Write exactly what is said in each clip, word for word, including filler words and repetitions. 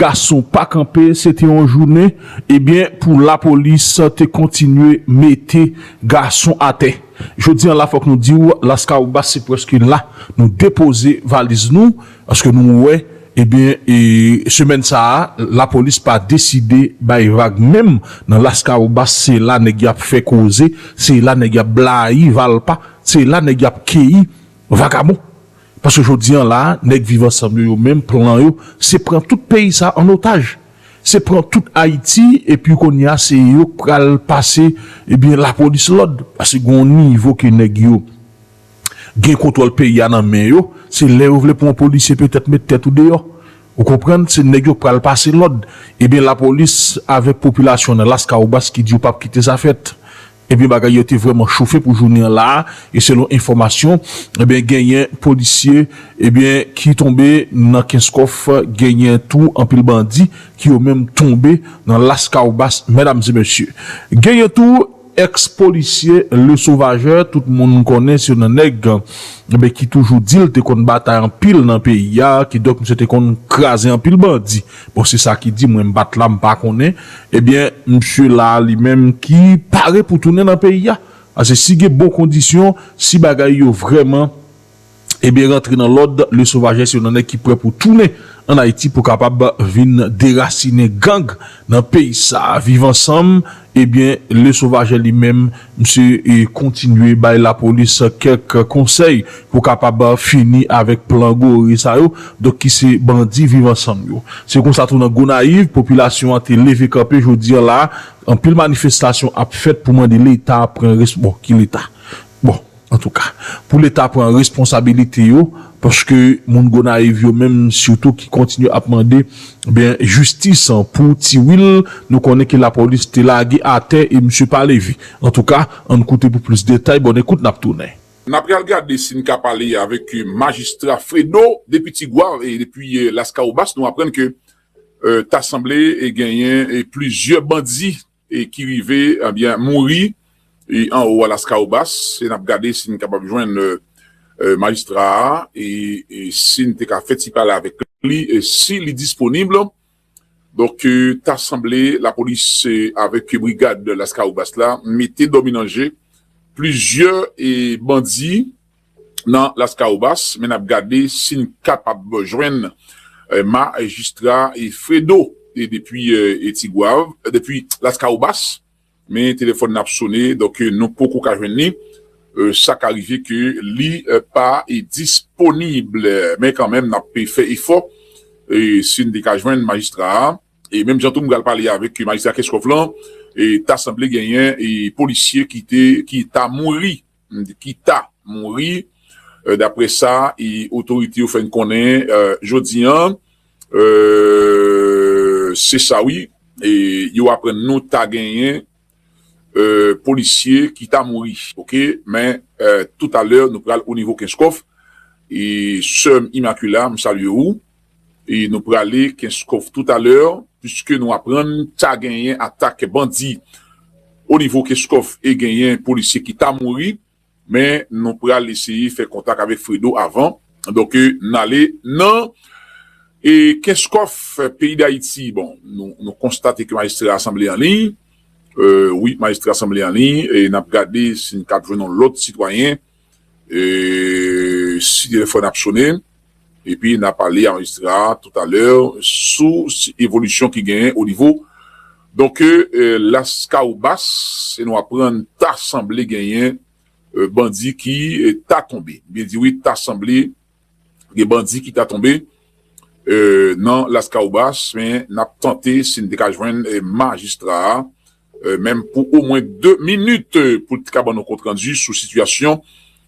gason pa kanpe, se te yon jounen, ebyen, pou lapolis te kontinye mete gason atè. Jodi a la, fòk nou di w, Laskawobas se prèske la nou depoze valiz nou, paske nou wè, ebyen, e, semèn sa a, lapolis pa deside bay vag menm nan Laskawobas, se la nèg y ap fè koze, se la nèg y ap blayi valpa, se la nèg y ap keyi vagabon. Paske jodi a la, nèg Viv Ansanm yo, yo menm, plan yo, se pran tout peyi sa an otaj. Se pran tout Ayiti, epi kounye a, se yo k pral pase, ebyen, lapolis lòd. Paske gen yon nivo ke nèg yo gen kontwòl peyi a nan men yo, se lè yo vle pran yon polisye petèt met tèt ou deyò. Ou konprann? Se nèg yo k pral pase lòd. Ebyen, lapolis avèk popilasyon nan Laskawobas ki di yo p ap kite sa fèt. Ebyen, bagay yo te vrèman chofe pou jounen an la a, e selon enfòmasyon, ebyen, genyen polisye, ebyen, ki tonbe nan Kenskòf, genyen tou anpil bandi ki yo menm tonbe nan Laskawobas, medam e mesye. Genyen tou èks polisye Le Sauvager, tout moun konnen se youn nan nèg, ebyen, ki toujou di l te konn batay anpil nan peyi a, kidonk misye te konn kraze anpil bandi. Bon, se sa ki di, mwen m pa t la, m pa konnen. Ebyen, misye la li menm ki pare pou tounen nan peyi a. Paske si gen bon kondisyon, si bagay yo vrèman, ebyen, rantre nan lòd, Le Sauvager se youn nan nèg ki prè pou tounen ann Ayiti pou kapab vin derasinen gang nan peyi sa a. Viv Ansanm, ebyen, Le Sauvager li menm, misye, e, kontinye bay lapolis kèk konsèy pou kapab fini avèk plan gore sa yo, donk ki se bandi Viv Ansanm yo. Se konsa tou nan Gonayiv, popilasyon an te leve kanpe jodi a la, anpil manifestasyon ap fèt pou mande Leta pran res-, bon, ki Leta? Bon, antouka, pou Leta pran responsabilite yo, paske moun Gonayiv yo menm sitou ki kontinye ap mande, ebyen, jistis pou Tiwil, nou konnen ke lapolis te lage atè e misye pa leve. Antouka, ann koute pou plis detay, bòn ekout, n ap tounen. N ap pral gade si n ka pale avèk majistra Fredo depi Tigwav e depi, eh, Laskawobas. Nou aprann ke, eh, ta sanble, eh, genyen, eh, plizyè bandi, eh, ki rive, ebyen, mouri, eh, anwo a Laskawobas. E n ap gade si n kapab jwenn, eh, eh, majistra a, e, e si n te ka fè ti pale avèk li, e si li disponib. Donk, eh, ta sanble lapolis, eh, avèk brigad Laskawobas la mete dòmi nan je plizyè, eh, bandi nan Laskawobas, men n ap gade si n kapab jwenn, eh, majistra, eh, Fredo, eh, depi, eh, eh, Tigwav, eh, depi Laskawobas. Men telefòn n ap sone, donk, eh, nou poko ka jwenn li. Eh, sa ka rive ke li, eh, pa, eh, disponib, men kanmenm n ap fè efò, eh, si n te ka jwenn majistra a. E menm jan tou m pral pale avèk majistra Kenskòf lan, e ta sanble genyen, e polisye ki te, ki ta mouri, ki ta mouri, eh, daprè sa, e otorite yo fè n konnen, eh, jodi a, eh, se sa wi, e yo aprann nou ta genyen, eh, polisye ki ta mouri, oke? Men, eh, toutalè, nou pral o nivo Kenskòf, e sè m Imakila, m salye ou, e nou prale Kenskòf toutalè, piske nou aprann ta genyen atak bandi o nivo Kenskòf e genyen polisye ki ta mouri, men nou pral eseye fè kontak avèk Fredo avan. Donk, eh, n ale nan, eh, Kenskòf, peyi Dayiti. Bon, nou, nou konstate ke majistra a sanble an liy. Eh, wi, majistra a sanble an liy. E n ap gade si n ka jwenn yon lòt sitwayen, eh, si telefòn ap sone. Epi n a pale a majistra a toutalè sou si, evolisyon ki genyen o nivo. Donk, eh, Laskawobas, e nou aprann ta sanble genyen, eh, bandi ki, eh, ta tonbe. Byen di wi, ta sanble gen bandi ki ta tonbe, eh, nan Laskawobas, men n ap tante si n te ka jwenn, eh, majistra a, eh, menm pou omwen de minit, eh, pou l te ka ban nou kontrandi sou sitiyasyon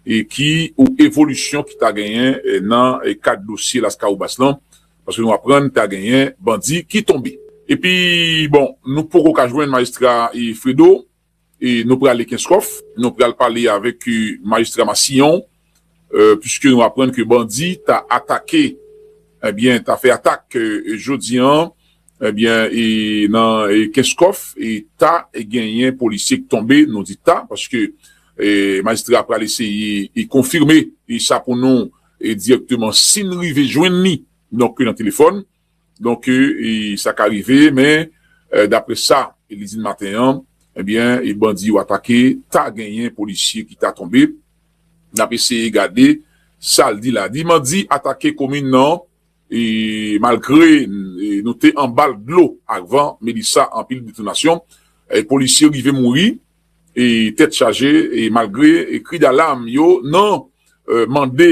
e ki, ou evolisyon ki ta genyen, eh, nan, eh, kad dosye Laskawobas lan, paske nou aprann ta genyen bandi ki tonbe. Epi, bon, nou poko ka jwenn majistra, eh, Fredo, e nou prale Kenskòf, nou pral pale avèk, eh, majistra Massillon, eh, piske nou aprann ke bandi ta atake, ebyen, ta fè atak, eh, jodi a, ebyen, e nan, e Kenskòf, e ta genyen polisye k tonbe, nou di ta, paske, eh, majistra pral eseye e konfime, e sa pou nou, e dirèkteman, si n rive jwenn li, donk, nan telefòn, Donk, e, e sa ka rive, men, e, daprè sa, e li di n maten an, ebyen, e bandi yo atake, ta genyen polisye ki ta tonbe. N ap eseye gade sa l di la. Di bandi atake komin nan, e malgre, e nou te anba dlo avan, Melissa, anpil detonasyon, e polisye rive mouri, e tèt chaje, e malgre, e kri dalam yo, nan, e mande,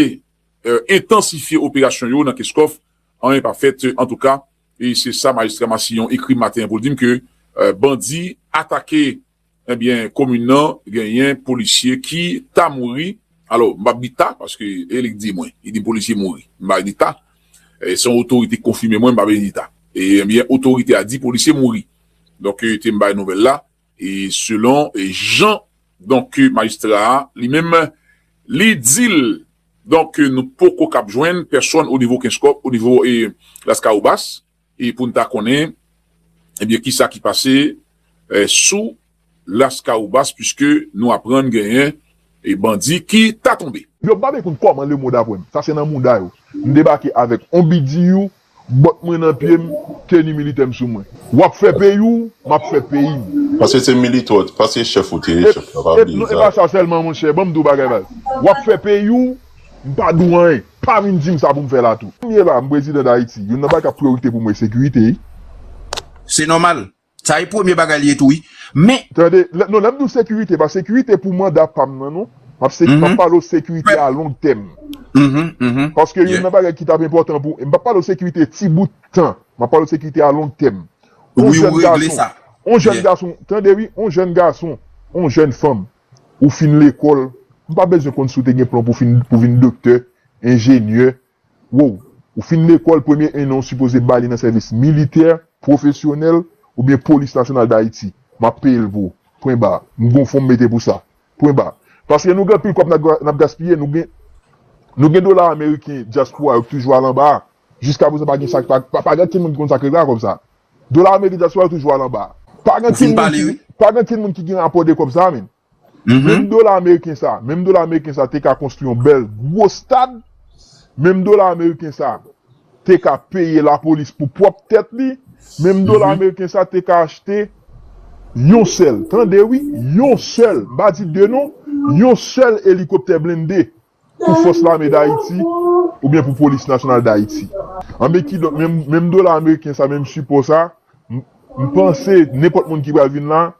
e entansifye operasyon yo nan Kenskòf, anyen pa fèt, antouka, e se sa majistra Massillon ekri maten an pou l di m ke, e bandi atake, ebyen, komin nan, genyen polisye ki ta mouri. Alò, m p ap di ta, paske e li k di mwen, li di polisye mouri. M pa di ta. E se yon otorite k konfime mwen, m pa vle di ta. E, ebyen, otorite a di polisye mouri. Donk, e, te m bay nouvèl la, e selon, e jan, donk, e majistra a, li menm, li di l, donk, e nou poko kab jwenn pèsòn o nivo Kenskòf, o nivo, e Laskawobas, e pou n ta konnen, ebyen, kisa ki pase, e, sou Laskawobas, piske nou aprann genyen, e bandi ki ta tonbe. Yo pa bezwen konn kòman lemonn ap wè m. Sa se nan mouda yo. M debake avèk on bidiyou, bòt mwen nan pye m, teni militè m sou mwen. W ap fè peyi w, m ap fè peyi m. Paske se militè w, paske chèf ou te ye, chèf la, pa bliye sa. E pa sa sèlman, monchè, ban m di w bagay baz. W ap fè peyi w, m pa di w anyen. Pa vin di m sa pou m fè la tou. M ye la, m prezidan Dayiti. Youn nan bagay k ap priyorite pou mwen, sekirite, wi. Se nòmal. Sa e premye bagay li ye tou, wi. Men, tande, lè, non, lè m di w sekirite, pa sekirite pou manda pa m nan, non. M ap se-, m ap pale w sekirite a long tèm. Paske youn nan bagay ki t ap enpòtan pou, m p ap pale w sekirite ti bout tan. M ap pale w sekirite a long tèm. On jèn gason, on jèn gason, tande wi, on jèn gason, on jèn fanm, ou fin lekòl, m pa bezwen konn si w te gen plan pou fin, pou vin doktè, enjenyè, Wow, ou fin lekòl, premye en an ou sipoze ba li nan sèvis militè, pwofesyonèl, oubyen Polis Nasyonal Dayiti. M ap peye l pou ou. Pwen ba. M gon fon m mete pou sa. Pwen ba. Paske nou gen anpil kòb n ap, n ap gaspiye, nou gen, nou gen dola ameriken dyaspora yo ki toujou al anba a. Jiskaprezan pa gen sa, pa, pa, pa gen ankenn moun ki konn sa k regle a kòb sa. Dola ameriken dyaspora yo toujou al anba a. Pa gen ankenn moun ki, pa gen ankenn moun ki gen rapò de kòb sa, menm. Menm dola ameriken sa, menm dola ameriken sa te ka konstwi yon bèl gwo stad, menm dola ameriken sa te ka peye lapolis pou pwòp tèt li, menm dola ameriken sa te ka achte yon sèl, tande wi, yon sèl, m pa di de non, yon sèl elikoptè blende pou Fòs Lame Dayiti oubyen pou Polis Nasyonal Dayiti. Anben kidonk, menm, menm dola ameriken sa, menm sipò sa, m, m panse nenpòt moun ki pral vin la,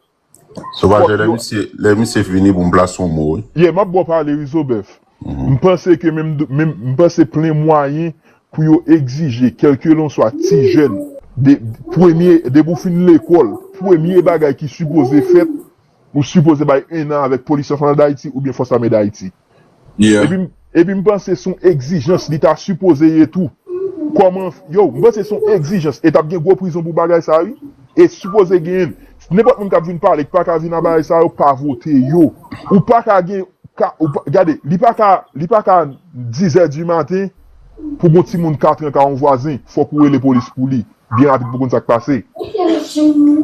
Sovaje, lè misye, lè misye vini pou m plase yon mo, wi. Yeah, m ap ba w pale, wi, Zobèf. M panse ke menm, menm, m panse plen mwayen pou yo egzije, kèlkelanswa ti jèn, de, premye, depi w fin lekòl, premye bagay ki sipoze fèt, ou sipoze bay en an avèk Polis Nasyonal Dayiti oubyen Fòs Lame Dayiti. Yeah. Epi, m- epi m panse se yon egzijans li ta sipoze ye tou. Kòman, yo, m panse se yon egzijans. E t ap gen gwo prizon pou bagay sa, wi. E sipoze genyen. Nenpòt moun k ap vin pale, ki pa ka vin nan bagay sa yo, pa vote yo. Ou pa ka gen, ka, ou pa, gade, li pa ka, li pa ka dizè di maten pou gon timoun kat an ka yon vwazen, fòk ou rele polis pou li, byen rapid pou konn sa k pase.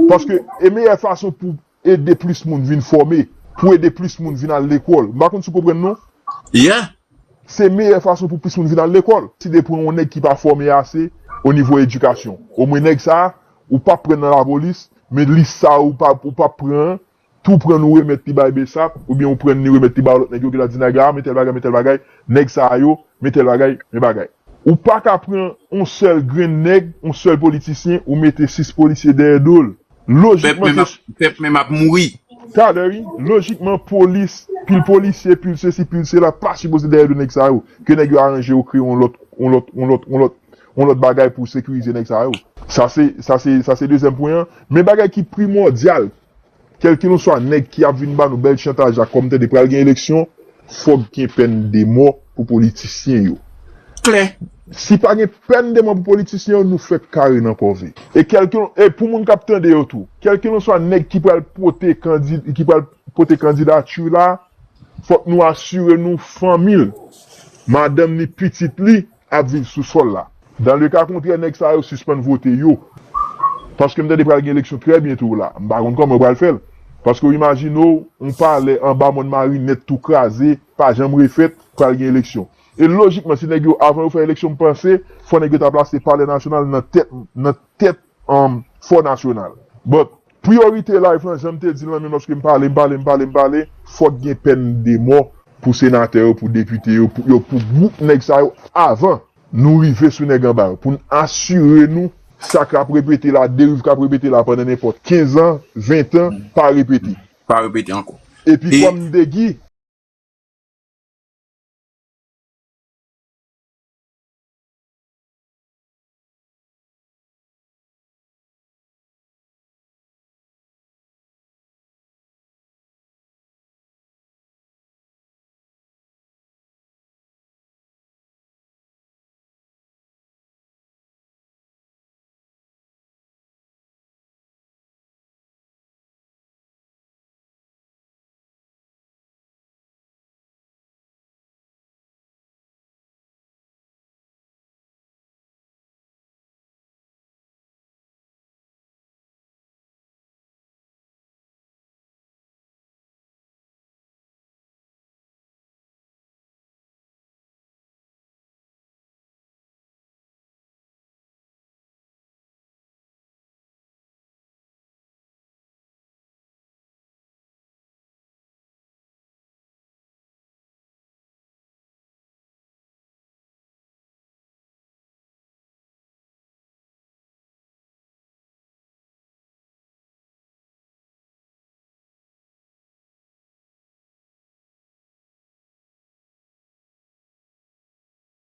Paske, e meyè fason pou ede plis moun vin fòme, pou ede plis moun vin al lekòl. M pa konn si w konprann non. Yeah. Se meyè fason pou plis moun vin al lekòl. Si de pran yon nèg ki pa fòme ase o nivo edikasyon. Omwen nèg sa a, ou p ap pran nan lapolis, men lis sa a ou p ap, ou p ap pran, tou pran nou remèt li bay BSAP, oubyen ou pran li remèt li bay lòt nèg yo ki ta di nèg la, men tèl bagay, men tèl bagay, nèg sa a yo, men tèl bagay, men bagay. Ou pa ka pran yon sèl grenn nèg, yon sèl politisyen, ou mete sis polisye dèyè do l. Lojikman, pèp menm ap, pèp menm ap mouri. Talè, wi. Lojikman, polis, pil polisye, pil sesi, pil sela, pa sipoze dèyè do nèg sa yo. Ke nèg yo aranje yo kreye yon lòt, yon lòt, yon lòt, yon lòt, yon lòt bagay pou sekirize nèg sa yo. Sa se, sa se, sa se dezyèm pwen an. Men bagay ki primòdyal, kèlkelanswa nèg ki ap vin ba nou bèl chantaj la, kòm tande pral gen eleksyon, fòk gen pèn de mò pou politisyen yo. Klè. Si pa gen pèn de mò pou politisyen yo, nou fèk kare nan kòve. E kèlke, e pou moun k ap tande yo tou, kèlkelanswa nèg ki pral pote kandi-, ki pral pote kandidati la, fòk nou asire nou fanmi l, madanm li, pitit li, ap viv sou sòl la. Dan le ka kontrè, nèg sa yo sispann vote yo. Paske m tande pral gen eleksyon trè byento la. M pa konn kòman yo pral fè l. Paske w imajine w, yon palè anba Mòn Marinèt tou kraze, pa janm refèt, pral gen eleksyon. E lojikman, si nèg yo, avan yo fè eleksyon, m panse, fò nèg yo ta plase Palè Nasyonal nan tèt, nan tèt um, Fò Nasyonal. But, priyorite life lan, jan m te di l lan menm lòske m pale, m pale, m pale, m pale, fòk gen pèn de mò pou senatè yo, pou depite yo, pou, yo, pou gwoup nèg sa yo avan nou rive sou nèg anba yo, pou n asire nou sa k ap repete la, deriv k ap repete la pandan nenpòt kenz an, ven an, pa repete. Pa repete ankò. Epi kòm m te di,